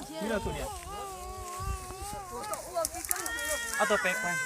Ib leeg tus niam. Ob tug peb pab.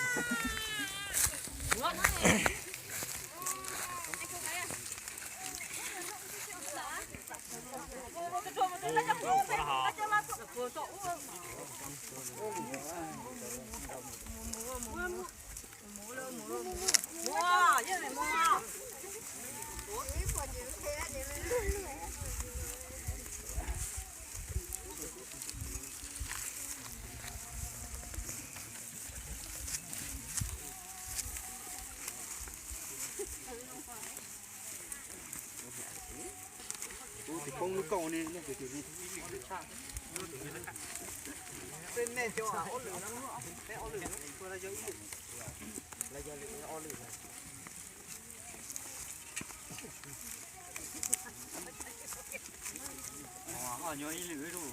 Ho nyob ib lwm,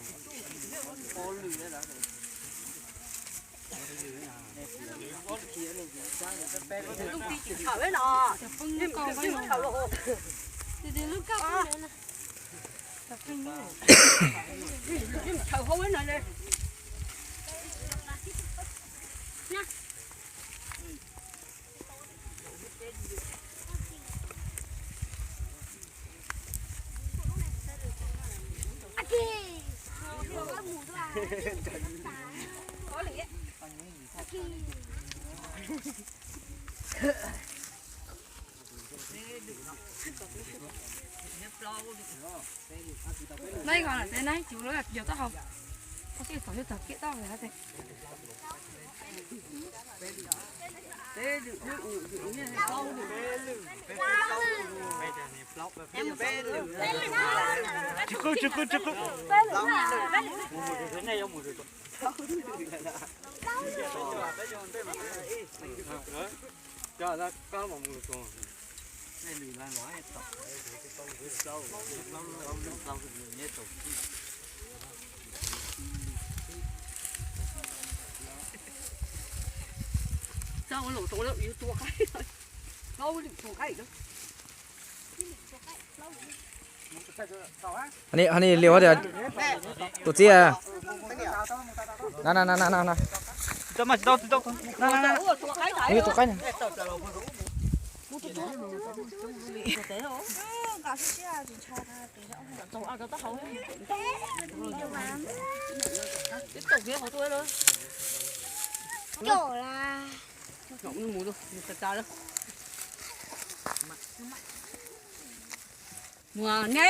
ob lwm. Nai ko na, nai cov lawv yog taub hau, tau tib tau yog tag kiag taub hau. Tsis qwb, tsis qwb, tsis qwb. Hov ni liu tias tus txiv na. Na na na na na. Tus qaib na. Mus ne.